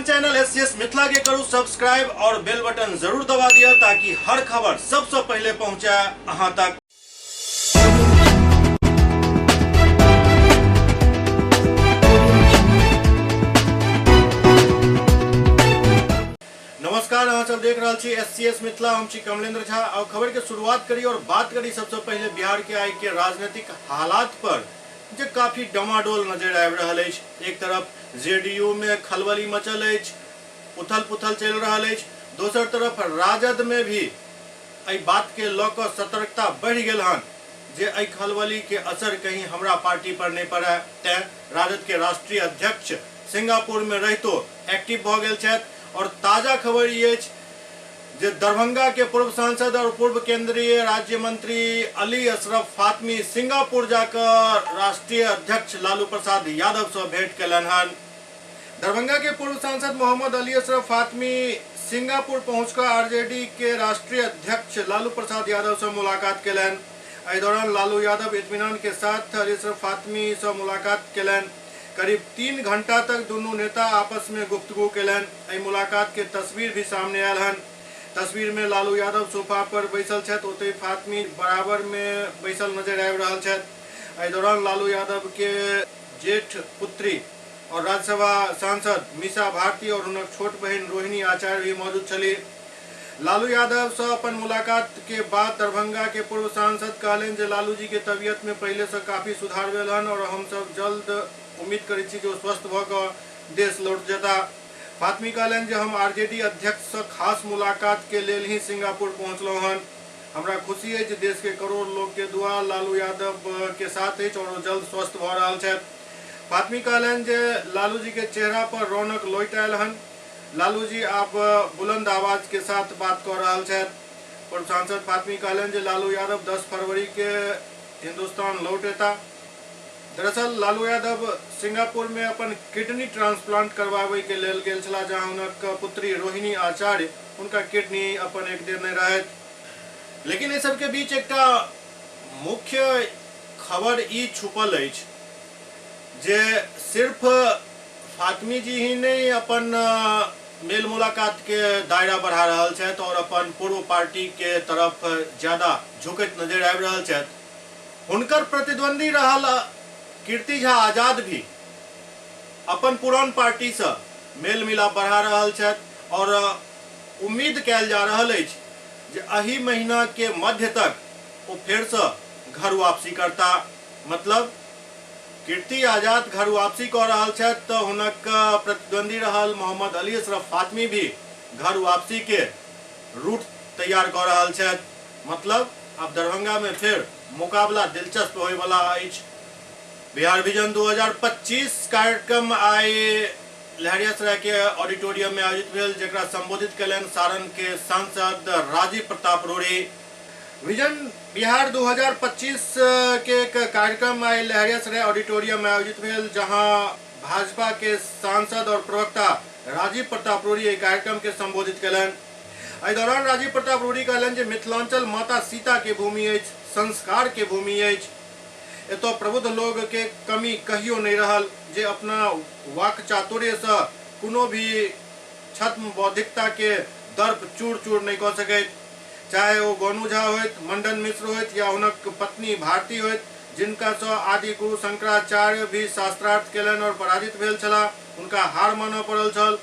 अपन channel SCS Mithila के करू सब्सक्राइब और बेल बटन जरूर दबा दिया ताकि हर खबर सबसे पहले पहुंचे अहां तक। नमस्कार, अहाँ सब देख रहल छी एससीएस मिथिला, हम छी कमलेंद्र झा। और खबर के शुरुआत करी और बात करी सबसे पहले बिहार के आइ के राजनीतिक हालात पर, जे काफी डमाडोल नजर आबि रहल अछि। एक तरफ जेडीयू में खलबली मचल अछि, उथल पुथल चलि रहल अछि, दोसर तरफ राजद में भी एहि बात के लऽ कऽ सतर्कता बढ़ि गेल हन जे एहि खलबली के असर कहीं हमरा पार्टी पर नहि पड़य। तें राजद के राष्ट्रीय अध्यक्ष सिंगापुर में रहितो एक्टिव भऽ गेल छथि। और ताजा खबर ई अछि जे दरभंगा के पूर्व सांसद और पूर्व केंद्रीय राज्य मंत्री अली अशरफ फातमी सिंगापुर जाकर राष्ट्रीय अध्यक्ष लालू प्रसाद यादव से भेंट कयलनि हन। दरभंगा के पूर्व सांसद मोहम्मद अली अशरफ फातमी सिंगापुर पहुंचकर आरजेडी के राष्ट्रीय अध्यक्ष लालू प्रसाद यादव से मुलाकात कयलनि। एहि दौरान लालू यादव इत्मीनान के साथ अली अशरफ फातमी से मुलाकात कयलनि। करीब 3 घंटा तक दुनू नेता आपस में गुफ्तगू कयलनि। एहि मुलाकात के तस्वीर भी सामने आयल हन। तस्वीर में लालू यादव सोफा पर बैसल छथि, ओतहि फातमी बराबर में बैसल नजर आबि रहल छथि। एहि दौरान लालू यादव के जेठ पुत्री और राज्यसभा सांसद मीसा भारती और हुनक छोट बहिन रोहिणी आचार्य भी मौजूद छली। लालू यादव से अपन मुलाकात के बाद दरभंगा के पूर्व सांसद कहलनि जे लालू जी के तबियत में पहले से काफी सुधार भेल हन और हम सब जल्द उम्मीद करै छी जे ओ स्वस्थ भऽ कऽ देश लौट जेता। फातमी कहलनि जे हम आरजेडी अध्यक्ष से खास मुलाकात के लेल ही सिंगापुर पहुंचलहुं हन। हमरा खुशी अछि जे देश के करोड़ लोग के दुआ लालू यादव के साथ अछि और ओ जल्द स्वस्थ भऽ रहल छथि। फातमी कहलनि जे लालू जी के चेहरा पर रौनक लौटि आयल हन। लालू जी आब बुलंद आवाज के साथ बात कऽ रहल छथि। पूर्व सांसद फातमी कहलनि जे लालू यादव 10 फरवरी के हिंदुस्तान लौट एता। दरअसल लालू यादव सिंगापुर में अपन किडनी ट्रांसप्लांट करवावे के लेल गेल छलाह, जहां हुनक पुत्री रोहिणी आचार्य हुनका किडनी अपन एक देने रहथि। लेकिन एहि सबके बीच एकटा मुख्य खबर ई छुपल अछि जे सिर्फ फातमी जी ही नहीं अपन मेल मुलाकात के दायरा बढ़ा रहल छथि और अपन पूर्व पार्टी के तरफ ज्यादा झुकैत नजर आबि रहल छथि। हुनकर प्रतिद्वंदी रहल कीर्ति झा आजाद भी अपन पुरान पार्टी से मेल मिलाप बढ़ा रहल छथि और उम्मीद कयल जा रहल अछि जे एहि महीना के मध्य तक ओ फेर से घर वापसी करता। मतलब कीर्ति आजाद घर वापसी कऽ रहल छथि तऽ हुनक प्रतिद्वंदी रहल मोहम्मद अली अशरफ फातमी भी घर वापसी के रूट तैयार कऽ रहल छथि। मतलब आब दरभंगा में फेर मुकाबला दिलचस्प होय वाला अछि। बिहार विजन 2025 कार्यक्रम आइ लहेरियासराय के ऑडिटोरियम में आयोजित भेल, जेकरा संबोधित कयलनि सारण के सांसद राजीव प्रताप रूडी। विजन बिहार 2025 के एक कार्यक्रम आइ लहेरियासराय ऑडिटोरियम में आयोजित भेल, जहां भाजपा के सांसद और प्रवक्ता राजीव प्रताप रूडी एहि कार्यक्रम के संबोधित कयलनि। एहि दौरान राजीव प्रताप रूडी कहलनि जे मिथिलांचल माता सीता के भूमि अछि, संस्कार के भूमि अछि। एतऽ प्रबुद्ध लोग के कमी कहियो नहि रहल जे अपना वाक चातुर्य से कोनो भी छद्म बौद्धिकता के दर्प चूर चूर नहि कऽ सकैत। चाहे ओ गोनू झा होइत, मंडन मिश्र होइत या हुनक पत्नी भारती होइत, जिनका सँ आदि गुरु शंकराचार्य भी शास्त्रार्थ केलनि और पराजित भेल छलाह, हुनका हार मानऽ पड़ल छल।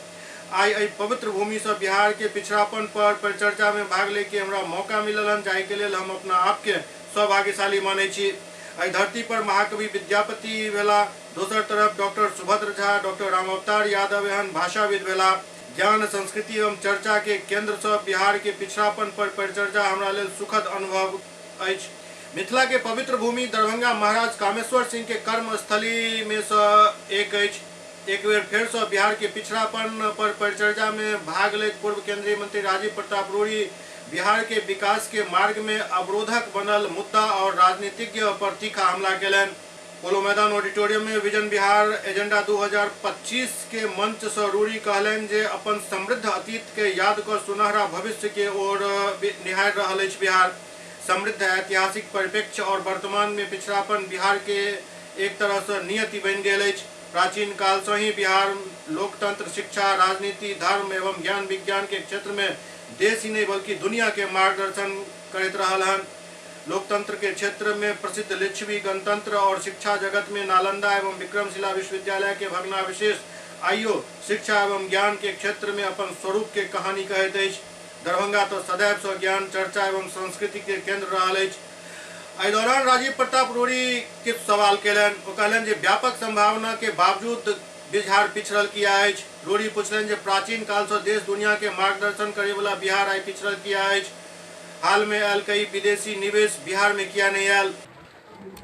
आइ एहि पवित्र भूमि सँ बिहार के पिछड़ापन पर परिचर्चा में भाग ले के हमरा मौका मिलल हन, जाहि के लेल हम अपना आप के सौभाग्यशाली मानै छी। एहि धरती पर महाकवि विद्यापति भेला, दोसर तरफ डॉक्टर सुभद्र झा, डॉक्टर रामअवतार यादव एहन भाषाविद भेला। ज्ञान, संस्कृति एवं चर्चा के केंद्र सँ बिहार के पिछड़ापन पर परिचर्चा हमरा लेल सुखद अनुभव अछि। मिथिला के पवित्र भूमि दरभंगा महाराज कामेश्वर सिंह के कर्म स्थली में सँ एक अछि। एक बेर फेर सँ बिहार के पिछड़ापन पर परिचर्चा में भाग लैत पूर्व केंद्रीय मंत्री राजीव प्रताप रूडी बिहार के विकास के मार्ग में अवरोधक बनल मुद्दा और राजनीतिज्ञ पर तीखा हमला केलनि। पोलो मैदान ऑडिटोरियम में विजन बिहार एजेंडा 2025 के मंच से रूडी कहलनि जे अपन समृद्ध अतीत के याद कऽ सुनहरा भविष्य के ओर निहारि रहल अछि बिहार। समृद्ध ऐतिहासिक परिप्रेक्ष्य और वर्तमान में पिछड़ापन बिहार के एक तरह से नियति बनि गेल अछि। प्राचीन काल से ही बिहार लोकतंत्र, शिक्षा, राजनीति, धर्म एवं ज्ञान विज्ञान के क्षेत्र में देश ही नहीं बल्कि दुनिया के मार्गदर्शन करते रहल हन। लोकतंत्र के क्षेत्र में प्रसिद्ध लिच्छवी गणतंत्र और शिक्षा जगत में नालंदा एवं विक्रमशिला विश्वविद्यालय के भग्नावशेष आइयो शिक्षा एवं ज्ञान के क्षेत्र में अपन स्वरूप के कहानी कहैत अछि। दरभंगा तो सदैव से ज्ञान चर्चा एवं संस्कृति के केंद्र रहल अछि। एहि दौरान राजीव प्रताप रूडी किछु सवाल केलनि। ओ कहलनि जे व्यापक संभावना के बावजूद बिहार पिछड़ल किया अछि। रूडी पुछलनि जे प्राचीन काल से देश दुनिया के मार्गदर्शन करे वाला बिहार आइ पिछड़ल किया अछि। हाल में आयल कई विदेशी निवेश बिहार में किया नहीं आयल।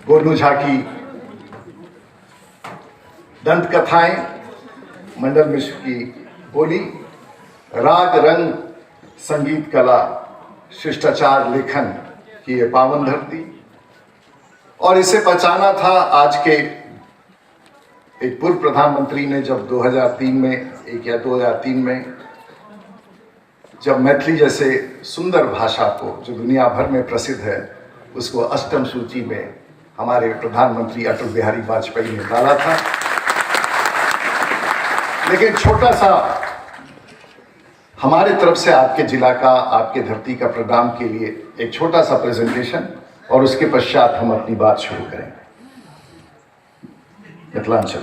गोनू झा की दंत कथाएं, मंडल मिश्र की बोली, राग रंग संगीत कला शिष्टाचार लेखन की ये पावन धरती, और इसे बचाना था आज के एक पूर्व प्रधानमंत्री ने जब 2003 में एक या 2003 में जब मैथिली जैसे सुंदर भाषा को जो दुनिया भर में प्रसिद्ध है उसको अष्टम सूची में हमारे प्रधानमंत्री अटल बिहारी वाजपेयी ने डाला था। लेकिन छोटा सा हमारे तरफ से आपके जिला का, आपके धरती का प्रणाम के लिए एक छोटा सा प्रेजेंटेशन और उसके पश्चात हम अपनी बात शुरू करेंगे। मिथिलांचल।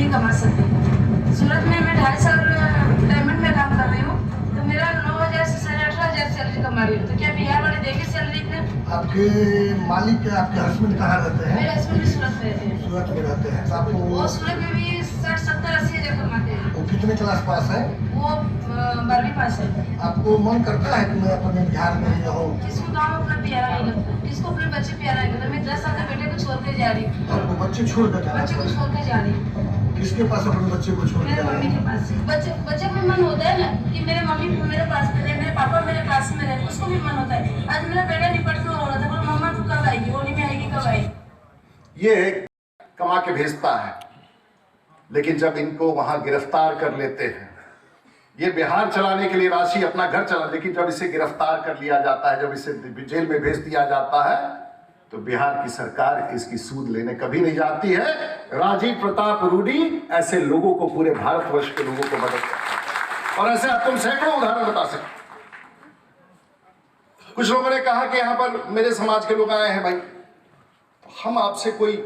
कमा सकते। सूरत में मैं 2.5 साल डायमंड में काम कर रही हूँ, तो मेरा 9,000 से 18,500 सैलरी कमा रही हूँ। तो क्या बिहार वाले देंगे सैलरी इतना? आपके मालिक, आपके हस्बैंड कहाँ रहते हैं? मेरे हस्बैंड भी सूरत में रहते हैं। सूरत में रहते हैं। तो आपको वो सूरत में भी 60, 70, 80 हज़ार कमाते हैं। वो कितने क्लास पास है? वो 12वीं पास है। आपको मन करता है कि मैं अपने बिहार में ही रहूँ? किसको गाँव अपना प्यारा नहीं लगता, किसको अपने बच्चे प्यारा नहीं लगता। मैं 10 साल के बेटे को छोड़ के जा रही हूँ। आपको बच्चे छोड़ कर? बच्चे को छोड़ के जा रही हूँ। किसके पास अपने बच्चे को छोड़ मेरे के मम्मी आए? के पास। बच्चे बच्चे को भी मन होता है ना कि मेरे मम्मी मेरे पास में रहे, मेरे पापा मेरे पास में रहे, उसको भी मन होता है। आज मेरा बेटा निपट के हो रहा था, बोला मम्मा तू कब आएगी, होली में आएगी, कब आएगी? ये कमा के भेजता है, लेकिन जब इनको वहां गिरफ्तार कर लेते हैं, ये बिहार चलाने के लिए राशि अपना घर चला, लेकिन जब इसे गिरफ्तार कर लिया जाता है, जब इसे जेल में भेज दिया जाता है, तो बिहार की सरकार इसकी सूद लेने कभी नहीं जाती है। राजीव प्रताप रूडी ऐसे लोगों को, पूरे भारतवर्ष के लोगों को मदद करता है। और ऐसे आप तुम सैकड़ों उदाहरण बता सकते। कुछ लोगों ने कहा कि यहां पर मेरे समाज के लोग आए हैं, भाई तो हम आपसे कोई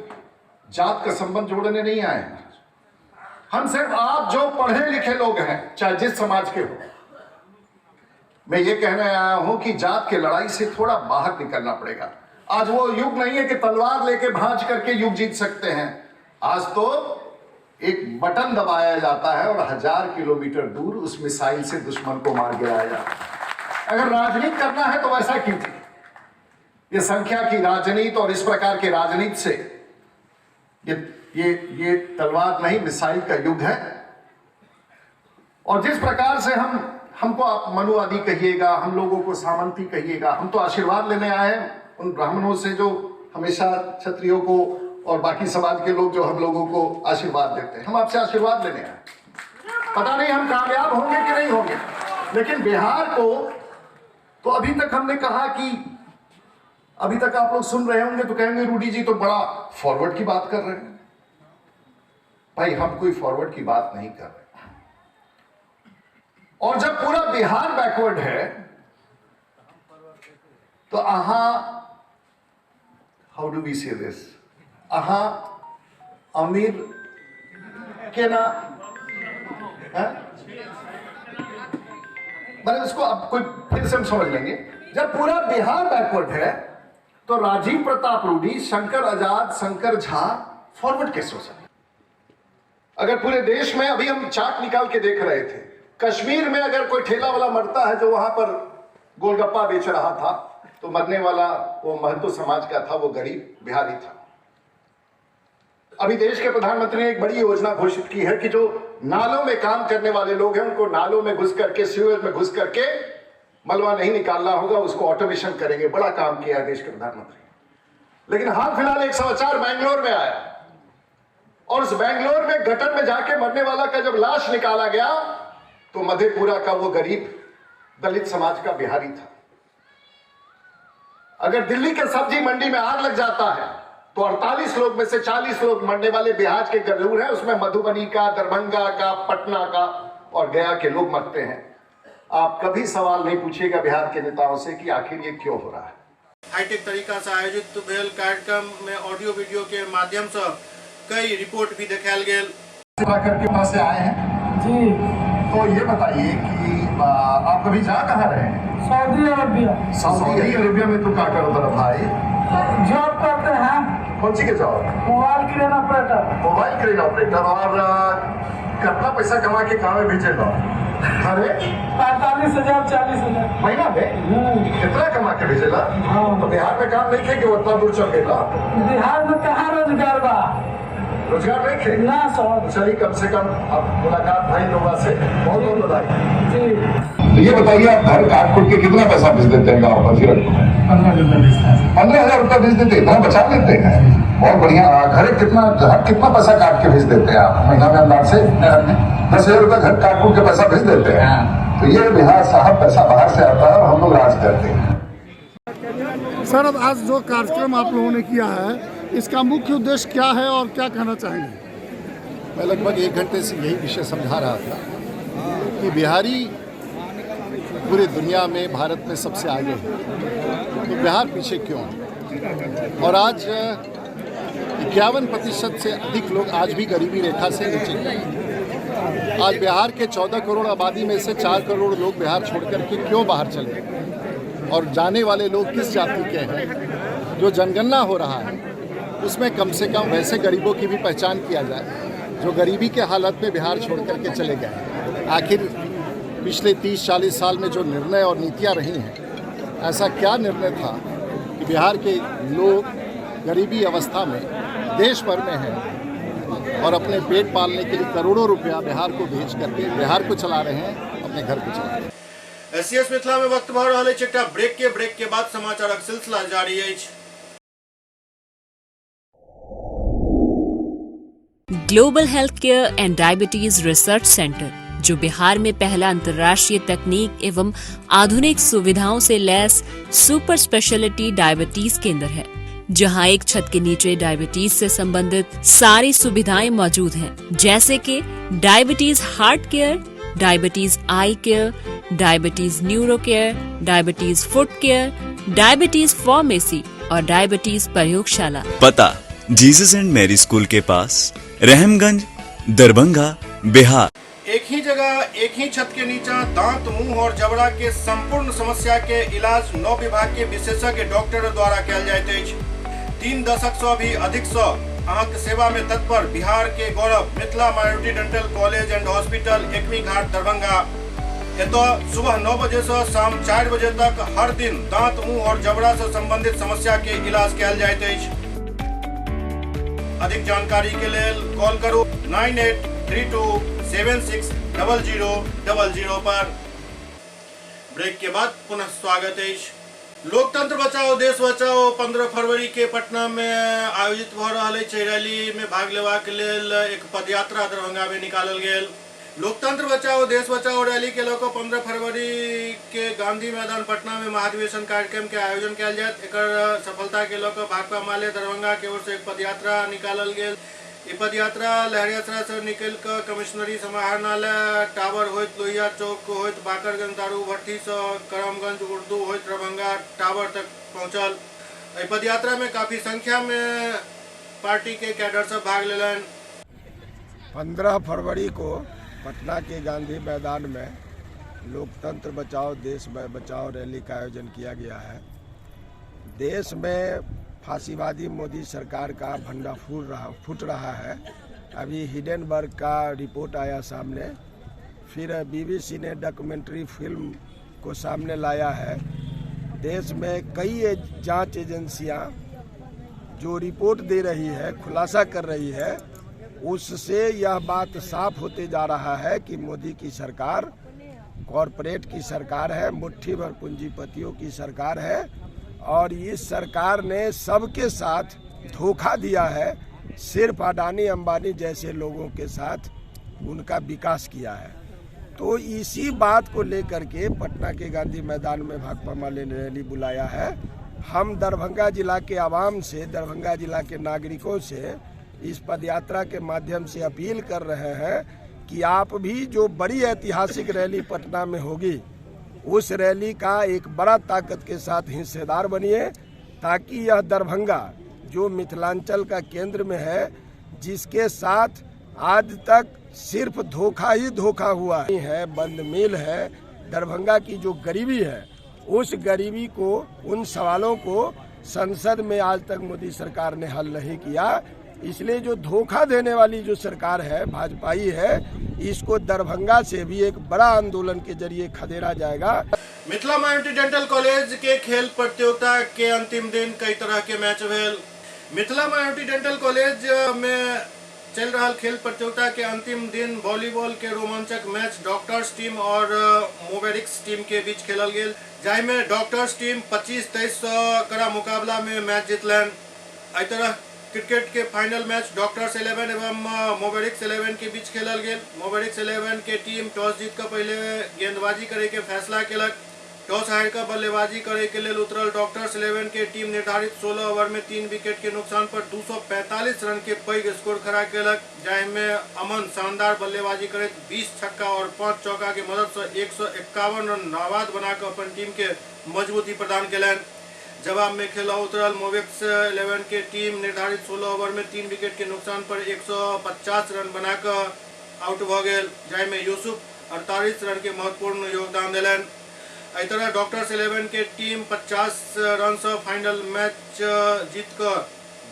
जात का संबंध जोड़ने नहीं आए हैं। हम सिर्फ आप जो पढ़े लिखे लोग हैं, चाहे जिस समाज के हो, मैं ये कहने आया हूं कि जात के लड़ाई से थोड़ा बाहर निकलना पड़ेगा। आज वो युग नहीं है कि तलवार लेके भांज करके युग जीत सकते हैं। आज तो एक बटन दबाया जाता है और 1000 किलोमीटर दूर उस मिसाइल से दुश्मन को मार गिराया जाता है। अगर राजनीति करना है तो वैसा कीजिए। ये संख्या की राजनीति और इस प्रकार की राजनीति से ये तलवार नहीं, मिसाइल का युग है। और जिस प्रकार से हमको आप मनुवादी कहिएगा, हम लोगों को सामंती कहिएगा, हम तो आशीर्वाद लेने आए हैं उन ब्राह्मणों से जो हमेशा क्षत्रियों को और बाकी समाज के लोग जो हम लोगों को आशीर्वाद देते हैं। हम आपसे आशीर्वाद लेने आए, पता नहीं हम कामयाब होंगे कि नहीं होंगे, लेकिन बिहार को तो अभी तक हमने कहा कि अभी तक आप लोग सुन रहे होंगे तो कहेंगे रूडी जी तो बड़ा फॉरवर्ड की बात कर रहे हैं। भाई हम कोई फॉरवर्ड की बात नहीं कर रहे। और जब पूरा बिहार बैकवर्ड है तो aha, how do we say this, aha अमीर के ना, मैंने उसको अब कोई फिर से हम समझ लेंगे। जब पूरा बिहार बैकवर्ड है तो राजीव प्रताप रूडी, शंकर आजाद, शंकर झा फॉरवर्ड कैसे हो सकते? अगर पूरे देश में अभी हम चार्ट निकाल के देख रहे थे, कश्मीर में अगर कोई ठेला वाला मरता है जो वहां पर गोलगप्पा बेच रहा था, तो मरने वाला वो महतो समाज का था, वो गरीब बिहारी था। अभी देश के प्रधानमंत्री ने एक बड़ी योजना घोषित की है कि जो नालों में काम करने वाले लोग हैं उनको नालों में घुस करके, सीवर में घुस करके मलबा नहीं निकालना होगा, उसको ऑटोमेशन करेंगे। बड़ा काम किया है देश के प्रधानमंत्री। लेकिन हाल फिलहाल एक समाचार बैंगलोर में आया और उस बैंगलोर में गटर में जाके मरने वाला का जब लाश निकाला गया तो मधेपुरा का वो गरीब दलित समाज का बिहारी था। अगर दिल्ली के सब्जी मंडी में आग लग जाता है तो 48 लोग में से 40 लोग मरने वाले बिहार के गजूर हैं, उसमें मधुबनी का, दरभंगा का, पटना का और गया के लोग मरते हैं। आप कभी सवाल नहीं पूछिएगा बिहार के नेताओं से कि आखिर ये क्यों हो रहा है। हाईटेक तरीका से आयोजित भेल कार्यक्रम में ऑडियो वीडियो के माध्यम से कई रिपोर्ट भी देखायल गेल। करके पास से आए हैं जी, तो ये बताइए कि आप कभी जा कहाँ रहे हैं? Saudi Arabia. सऊदी अरबिया में तो क्या करो तेरा भाई? जॉब करते हैं। कौन सी के job? Mobile crane operator. Mobile crane operator. और कितना पैसा कमा के कहाँ में भेजेगा? अरे 45,000 40,000 महीना में कितना कमा के भेजेला? हाँ। तो बिहार में काम नहीं थे कि उतना दूर चल गए? बिहार में कहाँ रोजगार बा? रोजगार नहीं थे ना सर। चलिए कम से कम अब मुलाकात भाई लोगों से, बहुत बहुत बधाई जी। तो ये बताइए आप घर काट कुट के कितना पैसा भेज देते हैं गाँव पर? फिर 15,000 रुपया भेज देते हैं, इतना बचा लेते हैं, बहुत बढ़िया। घर कितना पैसा काट के भेज देते हैं आप महीना में? अंदाज से 10,000 रुपया घर काट कुट के पैसा भेज देते हैं। तो ये बिहार साहब पैसा बाहर से आता है और हम लोग राज करते हैं। सर, अब आज जो कार्यक्रम आप लोगों ने किया है इसका मुख्य उद्देश्य क्या है और क्या कहना चाहेंगे? मैं लगभग 1 घंटे से यही विषय समझा रहा था कि बिहारी पूरे दुनिया में, भारत में सबसे आगे है, तो बिहार पीछे क्यों है? और आज 51% से अधिक लोग आज भी गरीबी रेखा से नीचे हैं। आज बिहार के 14 करोड़ आबादी में से 4 करोड़ लोग बिहार छोड़ करके क्यों बाहर चले गए? और जाने वाले लोग किस जाति के हैं? जो जनगणना हो रहा है उसमें कम से कम वैसे गरीबों की भी पहचान किया जाए जो गरीबी के हालत में बिहार छोड़ करके चले गए। आखिर पिछले 30-40 साल में जो निर्णय और नीतियाँ रही हैं, ऐसा क्या निर्णय था कि बिहार के लोग गरीबी अवस्था में देश भर में हैं और अपने पेट पालने के लिए करोड़ों रुपया बिहार को भेज करके बिहार को चला रहे हैं, अपने घर को चला रहे हैं। एससीएस मिथिला में वक्त भऽ रहल अछि एकटा ब्रेक के। ब्रेक के बाद समाचारक सिलसिला जारी अछि। Global health care and diabetes research centre, जो बिहार में पहला अंतर्राष्ट्रीय तकनीक एवं आधुनिक सुविधाओं से लैस सुपर स्पेशलिटी डायबिटीज केंद्र है, जहां एक छत के नीचे डायबिटीज से संबंधित सारी सुविधाएं मौजूद हैं, जैसे कि diabetes heart care, diabetes eye care, diabetes neuro care, diabetes foot care, diabetes pharmacy और डायबिटीज प्रयोगशाला। पता जीसस एंड मैरी स्कूल के पास, रहमगंज, दरभंगा, बिहार। एक ही जगह एक ही छत के नीचा दांत, मुंह और जबड़ा के संपूर्ण समस्या के इलाज 9 विभाग के विशेषज्ञ डॉक्टर द्वारा कयल जाइत अछि। 3 दशक से भी अधिक से अहाँके सेवा में तत्पर बिहार के गौरव Mithila minority dental college and hospital, Ekmi Ghat, Darbhanga. एतऽ सुबह 9 बजे से शाम 4 बजे तक हर दिन दांत, मुंह और जबड़ा से संबंधित समस्या के इलाज कयल जाइत अछि। अधिक जानकारी के लेल कॉल करू 9832760000 पर। ब्रेक के बाद पुनः स्वागत अछि। लोकतंत्र बचाओ देश बचाओ 15 फरवरी के पटना में आयोजित भऽ रहल अछि। रैली में भाग लेबाक लेल एक पदयात्रा दरभंगा में निकालल गेल। लोकतंत्र बचाओ देश बचाओ रैली के लऽ कऽ 15 फरवरी के गांधी मैदान पटना में महाधिवेशन कार्यक्रम के आयोजन कयल जायत। एकर सफलता के लऽ कऽ भाकपा माले दरभंगा के ओर से एक पदयात्रा निकालल गेल। ई पदयात्रा लहरियासराय से निकलि कऽ कमिश्नरी समाहरणालय टावर होइत लोहिया चौक होइत बाकरगंज दारू भट्ठी से करमगंज उर्दू होइत दरभंगा टावर तक पहुंचल। एहि पदयात्रा में काफी संख्या में पार्टी के कैडर सब भाग लेलनि। 15 फरवरी को पटना के गांधी मैदान में लोकतंत्र बचाओ देश बचाओ रैली का आयोजन किया गया है। देश में फांसीवादी मोदी सरकार का भंडा फूट रहा है। अभी हिडनबर्ग का रिपोर्ट आया सामने, फिर बीबीसी ने डॉक्यूमेंट्री फिल्म को सामने लाया है। देश में कई जांच एजेंसियां जो रिपोर्ट दे रही है, खुलासा कर रही है, उससे यह बात साफ होते जा रहा है कि मोदी की सरकार कॉरपोरेट की सरकार है, मुट्ठी भर पूंजीपतियों की सरकार है और इस सरकार ने सबके साथ धोखा दिया है। सिर्फ अडानी अंबानी जैसे लोगों के साथ उनका विकास किया है। तो इसी बात को लेकर के पटना के गांधी मैदान में भाकपा माले ने रैली बुलाया है। हम दरभंगा जिला के आवाम से, दरभंगा जिला के नागरिकों से इस पदयात्रा के माध्यम से अपील कर रहे हैं कि आप भी जो बड़ी ऐतिहासिक रैली पटना में होगी, उस रैली का एक बड़ा ताकत के साथ हिस्सेदार बनिए, ताकि यह दरभंगा जो मिथिलांचल का केंद्र में है, जिसके साथ आज तक सिर्फ धोखा ही धोखा हुआ है, बंद मिल है, दरभंगा की जो गरीबी है, उस गरीबी को, उन सवालों को संसद में आज तक मोदी सरकार ने हल नहीं किया। इसलिए जो धोखा देने वाली जो सरकार है, भाजपाई है, इसको दरभंगा से भी एक बड़ा आंदोलन के जरिए खदेड़ा जाएगा। मिथिला माइनॉरिटी डेंटल कॉलेज के खेल प्रतियोगिता के अंतिम दिन कई तरह के मैच भेल। मिथिला माइनॉरिटी डेंटल कॉलेज में चल रहा खेल प्रतियोगिता के अंतिम दिन वॉलीबॉल के रोमांचक मैच डॉक्टर्स टीम और मोवेरिक्स टीम के बीच खेलल गेल, जाहि में डॉक्टर्स टीम 25-23 कड़ा मुकाबला में मैच जीतलनि। एहि तरह क्रिकेट के फाइनल मैच डॉक्टर्स 11 एवं मोवेरिक्स 11 के बीच खेलल गेल। मोवेरिक्स 11 के टीम टॉस जीत कऽ पहिले गेंदबाजी करे के फैसला केलक। टॉस हारि कऽ बल्लेबाजी करे के लेल उतरल डॉक्टर्स 11 के टीम निर्धारित 16 ओवर में 3 विकेट के नुकसान पर 245 रन के पैघ स्कोर खड़ा केलक, जाहि में अमन शानदार बल्लेबाजी करैत 20 छक्का और 5 चौका के मदद से 151 रन नाबाद बना कऽ अपन टीम के मजबूती प्रदान केलनि। जवाब में खेला उतरल मोवेक्स 11 के टीम निर्धारित 16 ओवर में 3 विकेट के नुकसान पर 150 रन बनाकर आउट भऽ गेल, जाहिमे यूसुफ 48 रन के महत्वपूर्ण योगदान देलनि। एहि तरह डॉक्टर्स 11 के टीम 50 रन से फाइनल मैच जीत कऽ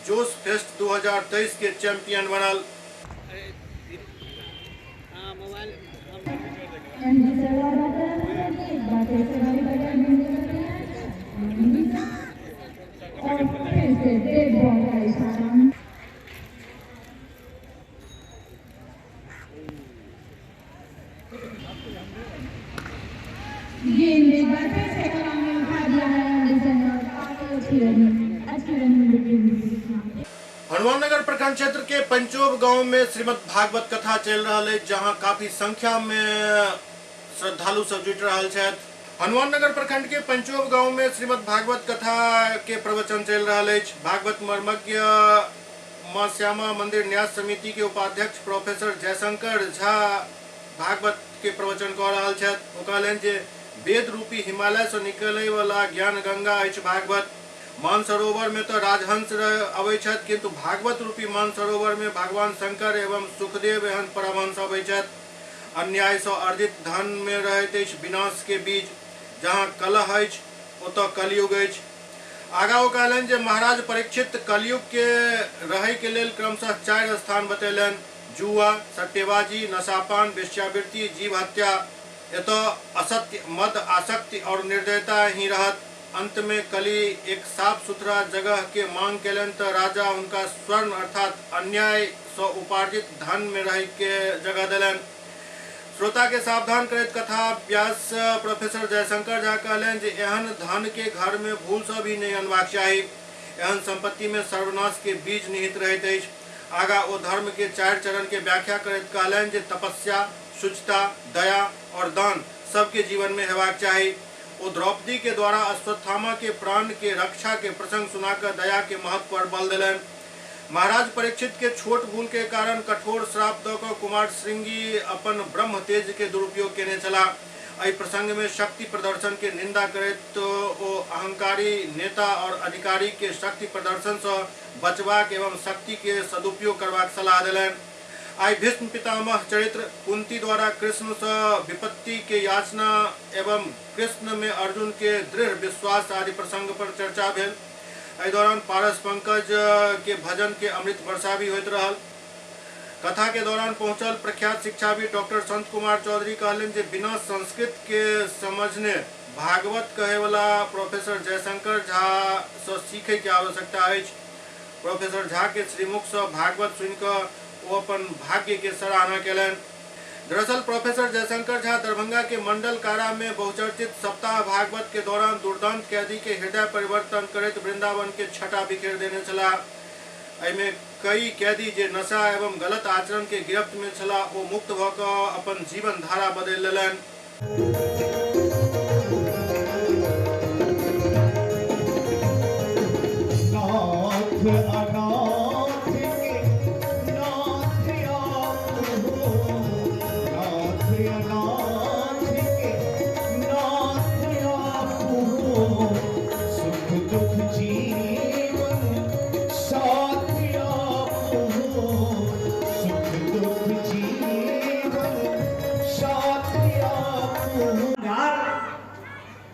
जोश फेस्ट 2023 के चैंपियन बनल। हनुमाननगर प्रखंड क्षेत्र के पंचोब गांव में श्रीमद् भागवत कथा चल रहा है, जहां काफी संख्या में श्रद्धालु सब जुट रहा छथि। हनुमाननगर प्रखंड के पंचोब गांव में श्रीमद् भागवत कथा के प्रवचन चल रहा है। भागवत मर्मज्ञ मां श्यामा मंदिर न्यास समिति के उपाध्यक्ष प्रोफेसर जयशंकर झा भागवत के प्रवचन कऽ रहल छथि। ओ कहलनि जे वेद रूपी हिमालय से निकले वाला ज्ञान गंगा अछि भागवत। मानसरोवर में तो राजहंस अबै छथि, किंतु भागवत रूपी मानसरोवर में भगवान शंकर एवं सुखदेव एहन परमहंस अबै छथि। अन्याय से अर्जित धन में रहैत अछि विनाश के बीज, जहाँ कलह अछि ओतऽ कलयुग अछि। आगा ओ कहलनि जे महाराज परीक्षित कलयुग के रहै के लेल क्रमशः 4 स्थान बतेलनि: जुआ, सट्टेबाजी, नशापान, वेश्यावृत्ति, जीव हत्या। एतऽ असत्य, मद, आसक्ति और निर्दयता ही रहत। अंत में कली एक साफ सुथरा जगह के मांग केलनि तऽ राजा हुनका स्वर्ण अर्थात अन्याय से उपार्जित धन में रह के जगह देलनि। श्रोता के सावधान करैत कथा व्यास प्रोफेसर जयशंकर झा कहलनि जे एहन धन के घर में भूल से भी नहीं अनबाक चाही, एहन संपत्ति में सर्वनाश के बीज निहित रहैत अछि। आगा ओ धर्म के 4 चरण के व्याख्या करैत कहलनि जे तपस्या, शुचिता, दया और दान सबके जीवन में हेबाक चाही। ओ द्रौपदी के द्वारा अश्वत्थामा के प्राण के रक्षा के प्रसंग सुनाकर दया के महत्व पर बल देलनि। महाराज परीक्षित के छोट भूल के कारण कठोर श्राप दऽ कऽ कुमार श्रृंगी अपन ब्रह्म तेज के दुरुपयोग केने छलाह। एहि प्रसंग में शक्ति प्रदर्शन के निंदा करैत ओ अहंकारी नेता और अधिकारी के शक्ति प्रदर्शन से बचबाक एवं शक्ति के सदुपयोग करबाक सलाह देलनि। आई भीष्म पितामह चरित्र, कुंती द्वारा कृष्ण से विपत्ति के याचना एवं कृष्ण में अर्जुन के दृढ़ विश्वास आदि प्रसंग पर चर्चा भेल। एहि दौरान पारस पंकज के भजन के अमृत वर्षा भी होइत रहल। कथा के दौरान पहुंचल प्रख्यात शिक्षाविद डॉक्टर संत कुमार चौधरी कहलनि जे बिना संस्कृत के समझने भागवत कहे वाला प्रोफेसर जयशंकर झा से सीखे के आवश्यकता अछि। प्रोफेसर झा के श्रीमुख से भागवत सुनिकऽ ओ अपन भाग्य के सराहना केलनि। दरअसल प्रोफेसर जयशंकर झा दरभंगा के मंडल कारा में बहुचर्चित सप्ताह भागवत के दौरान दुर्दांत कैदी के हृदय परिवर्तन करैत वृंदावन के छटा बिखेर देने छलाह। एहिमे कई कैदी जे नशा एवं गलत आचरण के गिरफ्त में छलाह ओ मुक्त भऽ कऽ अपन जीवन धारा बदलि लेलनि।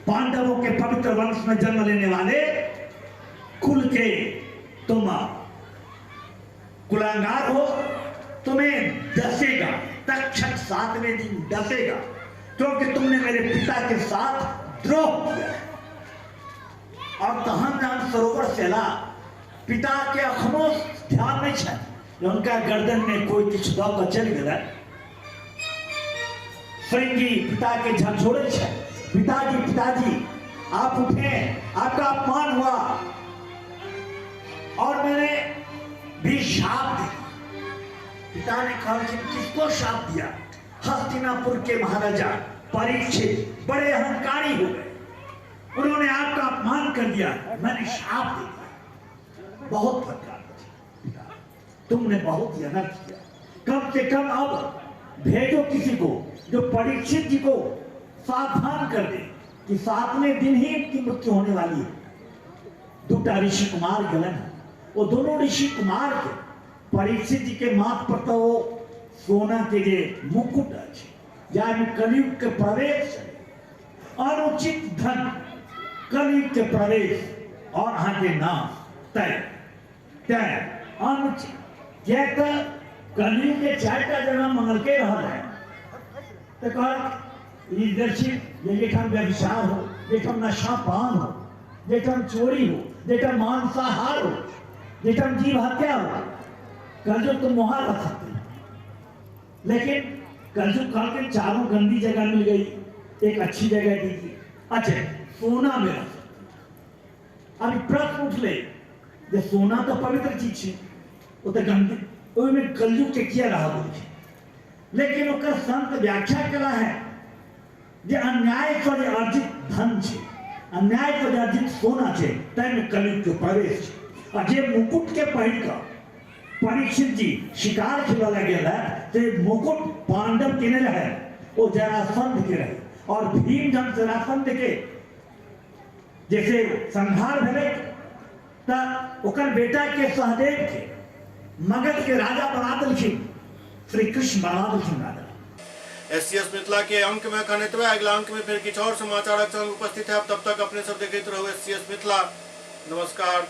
पांडवों के पवित्र वंश में जन्म लेने वाले कुल के तुम कुलांगार हो, तुम्हें डसेगा तक्षक 7वें दिन डसेगा, क्योंकि तुमने मेरे पिता के साथ द्रोह किया। और तहन जान सरोवर सेला पिता के अखनो ध्यान नहीं है, उनका गर्दन में कोई किछु दऽ कऽ चलि गेलै। श्रृंगी पिता के झंझोड़े है, पिताजी पिताजी आप उठे, आपका अपमान हुआ और मैंने भी शाप दिया। पिता ने कहा कि किसको शाप दिया? हस्तिनापुर के महाराजा परीक्षित बड़े अहंकारी हो गए, उन्होंने आपका अपमान कर दिया, मैंने शाप दे दिया। बहुत फटकार पिता, तुमने बहुत ही अनर्थ किया। कम से कम अब भेजो किसी को जो परीक्षित जी को सावधान कर दे कि 7वें दिन ही इनकी मृत्यु होने वाली है। दूटा ऋषि कुमार गलन है, वो दोनों ऋषि कुमार के परीक्षित जी के माथ पर तो वो सोना के जे मुकुट अछि, जाहिमे कलयुग के प्रवेश, अनुचित धन कलयुग के प्रवेश और अहाँ के नाम तय तय अनुचित। किया तो कलयुग के 4टा जगह मंगलके रहल है, तो कहल लीडरशिप जाहिठाम व्यभिचार हो, जाहिठाम नशा पान हो, जाहिठाम चोरी हो, जाहिठाम मांसाहार हो, जाहिठाम जीव हत्या हो, कलयुग तो मुहा रख सकते हैं। लेकिन कलयुग कल के चारों गंदी जगह मिल गई, एक अच्छी जगह दीजिए, अच्छा सोना मिला। अभी प्रश्न उठले जे सोना तो पवित्र चीज है, ओ तऽ गंदी ओहिमे कलयुग के किया रहा छै। लेकिन ओकर संत व्याख्या केला है जे अन्याय पर जे अर्जित धन छै, अन्याय पर जे अर्जित सोना छै, ताहिमे कलयुग के प्रवेश छै। आ जे मुकुट के पहिर कऽ परीक्षित जी शिकार खेलऽ लए गेल रहै, ते मुकुट पांडव के नहि रहै, ओ जरासंध के रहै। और भीम जब जरासंध के जैसे संहार भेलै तऽ ओकर बेटा के सहदेव के मगध के राजा बना देलखिन, श्री कृष्ण बना देलखिन राजा। एससीएस मिथिला के अंक में एखन एतबे। अगला अंक में फिर किछु और समाचारक संग उपस्थित है। तब तक अपने सब देखैत रहू एससीएस मिथिला। नमस्कार।